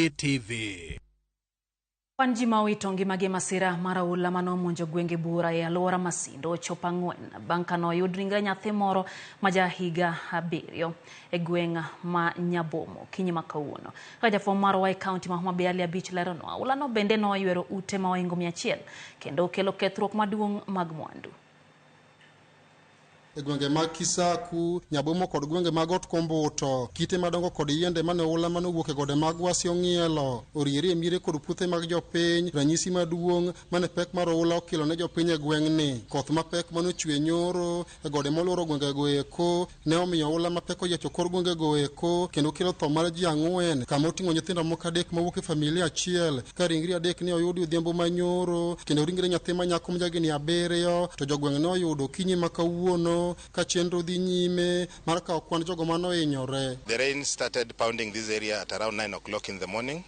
TV. Kwan ji ma owito ngimagi e masira mar oula mane omonjo gwenge buora e alwora ma Sindo ochopo 4 bang' kane oyud ringre nyathi moro ma ja higa 7 e gweng' ma Nyabomo okinyi ma kawuono. Kaka jafwambo marwa e kaunti ma Homa Bay Ali Abich leronwa, oulano bende noywero ute ma ohingo 100 kendo okelo kethruok maduong' mag mwandu. E gwenge mag Kisaku, Nyabomo kod gwenge mag Ot Kombuto, kite madongo kod yiende mane oula mane owuok e gode mag Wasi ong'ielo, oriere e miere kod puothe mag jopiny, ranyisi maduong' mane pek mar oula okelo ne jopiny e gweng'ni. Koth mapek mane ochwe nyoro e gode moluoro gwengego eko ne omiyo oula mapek oyiecho kor gwengego eko kendo kelo tho mar ji 4 kama oting'o nyithindo moko 3 mawuok e familia achiel, ka ringre 3 ne oyudi odhiambo manyoro kendo ringre nyathi ma nyako ma jahigni 7 to jogweng' ne oyudo okinyi ma kawuono ka chenro dhi nyime mar kawo kwan jogo mane ohinyore. The rain started pounding this area at around 9 o'clock in the morning.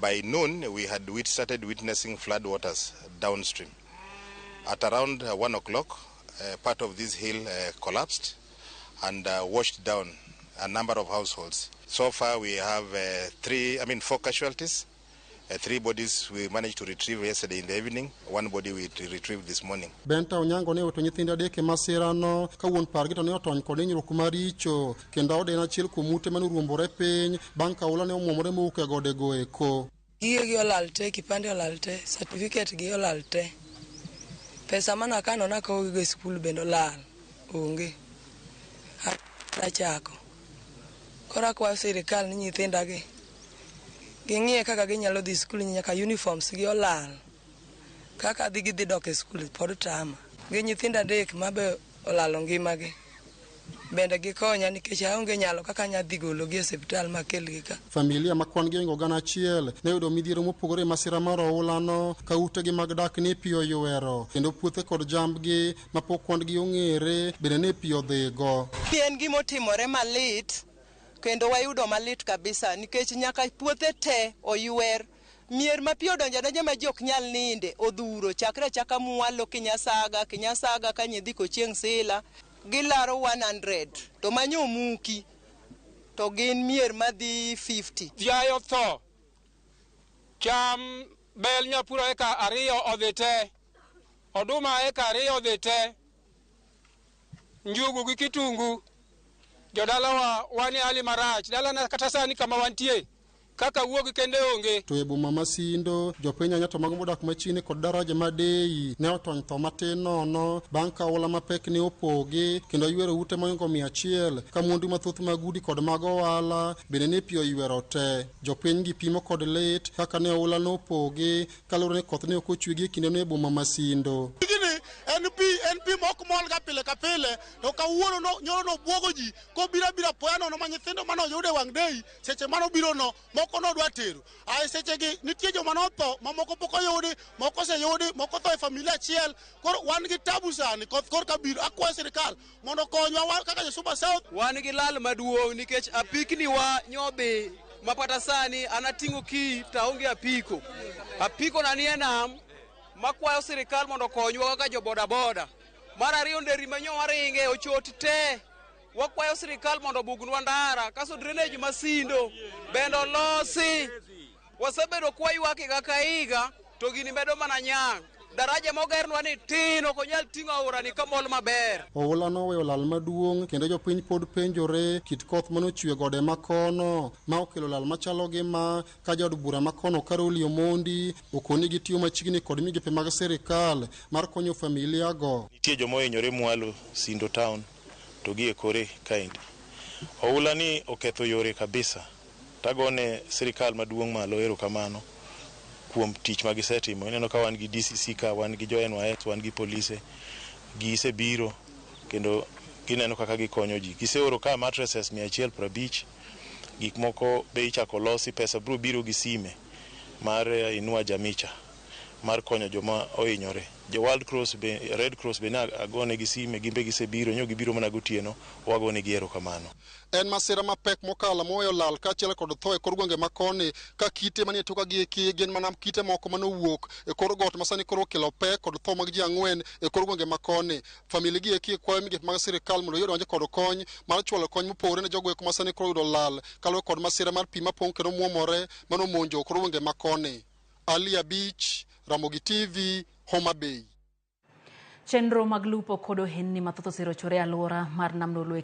By noon, we had started witnessing flood waters downstream. At around 1 o'clock, part of this hill collapsed and washed down a number of households. So far, we have 4 casualties. 3 bodies we managed to retrieve yesterday in the evening, 1 body we retrieved this morning. Benta Onyango ne owito nyithindo 3 e masirano ka wuon pargi to ne otony kod hinyruok maricho kendo ode en achiel kuom ute mane oruombore piny bang' ka oula ne omuomore mowuok e godego eko. Gigegi olal te, kipande olal te, certificate gi olal te. Pesa mane akano nakowogigo e skul bende olal, onge. Achako. Koro akwayo sirikal ni nyithindagi ging'iye kaka ginyalo dhi skul, nyaka uniforms gi olal. Kaka dhi gidhi dok e skul pod tama. Gi nyithindo 3 mabe olalo ngimagi. Bende gikonya nikech aonge nyalo kaka anyalo dhi gologi e osiptal makelgi ka. Familia ma kwan gi ohingo 1,000 ne oyudo midhiero mopogore e masira mar oulano ka utegi mag dak ne pi oywero kendo puothe kod jambgi mapok kwan gi ong'ere bende ne pi odhigo. En gima otimore malit kendo wayudo malit kabisa nikech nyaka puothe te oywer. Mier ma pi odonjo adonja ma ji ok nyal ninde odhuro chakre achaka mwalo Kinyasaga, Kinyasaga ka nyidhi kochieng' Sila gilaro 100 to manyo omuki to gin mier madhi 50. Dhiayo tho, cham bel nyapuro eka 2 odhi te, oduma eka 2 odhi te, njugu gi kitungu. Jodalawa wan e hali marach, dalana kata sani kama wantie kaka wuog kende onge. To e boma ma Sindo, jopiny ahinya to mago modak machiegni kod daraja ma Dei ne otony tho matin nono bang' ka oula mapek ne opogi kendo oywero ute mohingo 100 ka mwandu mathoth mag udi kod mag ohala bende ne pi oywero te. Jopiny gi pimo kod lit kaka ne oula nopogi kaluwore ni koth ne ok ochwe gi e kindeno e boma ma Sindo. Gini en pi mok mol ga pile ka pile, to kawuono no, nyoro nobwogo ji kobiro abira apoya nono ma nyithindo mane oyudo e wang' Dei seche mane obiro no moko nodwa tero. Ae sechegi nitie joma notho ma moko pok oyudi, moko oseyudi, moko otho e familia achiel. Koro wan gi tabu sani, koth korka biro. Akwayo sirikal mondo okonywa wan kaka jo Suba South. Wan gi lal maduong' nikech apikni wa nyodhi ma kata sani an ating'o ki to aonge apiko. Apiko na nie nam makwayo sirikal mondo okonywa kaka jo boda boda. Mar ariyo, nderi ma nyo waringe ochot te. Wakwayo sirikal mondo obugnwa ndara, kaso drainage ma Sindo bende olosi. Wasebedo kwaywak higa ka higa to gini medo mana nyang'. Daraja mogernwa ni tin, ok onyal ting'o aora ni kamol maber. Oula noweyo lal maduong' kendo jopiny pod penjore kit koth mane ochwe gode makono ma okelo lal machalo gi ma ka jaod bura makono Caroli Omondi okoni gitiyo machiegni kod migepe mag sirikal mar konyo familia go. Nitie joma ohinyore mwalo Sindo town to gi e kore kaendi. Oula ni oketho yore kabisa. Tagone sirikal maduong' malo erokamano kuom tich ma gisetimo. Ineno ka wan gi DCC ka, wan gi jo NYS, wan gi polise. Gisebiro kendo gineno kaka gikonyo ji. Giseoro ka mattresses 150, gik moko be ichako losi, pesa biro biro gi sime mar Inua Jamii cha. mar konyo joma ohinyore. Jo World Cross be, Red Cross be ne agonegi sime, gin be gisebiro, nyo gibiro mana gotieno, wagonegi erokamano. En masira mapek mokalo moweyo lal kaachiel kod tho e kor gwenge makoni ka kite manie toka gi eki gin mana kite moko manowuok e kor got masani koro okelo pek kod tho mag ji ang'wen e kor gwenge makoni. Famili gi eki kwayo migepe mag sirikal mondo oyud donje kod kony mar chwalo kony mopogore ne jogo eko masani koro oyudo lal kaluwore kod masira mar pi mapong' kendo muomore manomonjo kor gwenge makoni. Ali Abich, Ramogi TV, Homa Bay. Chenro mag lupo kod ohendni mathoth oserochore e alwora mar Nam Lolwe.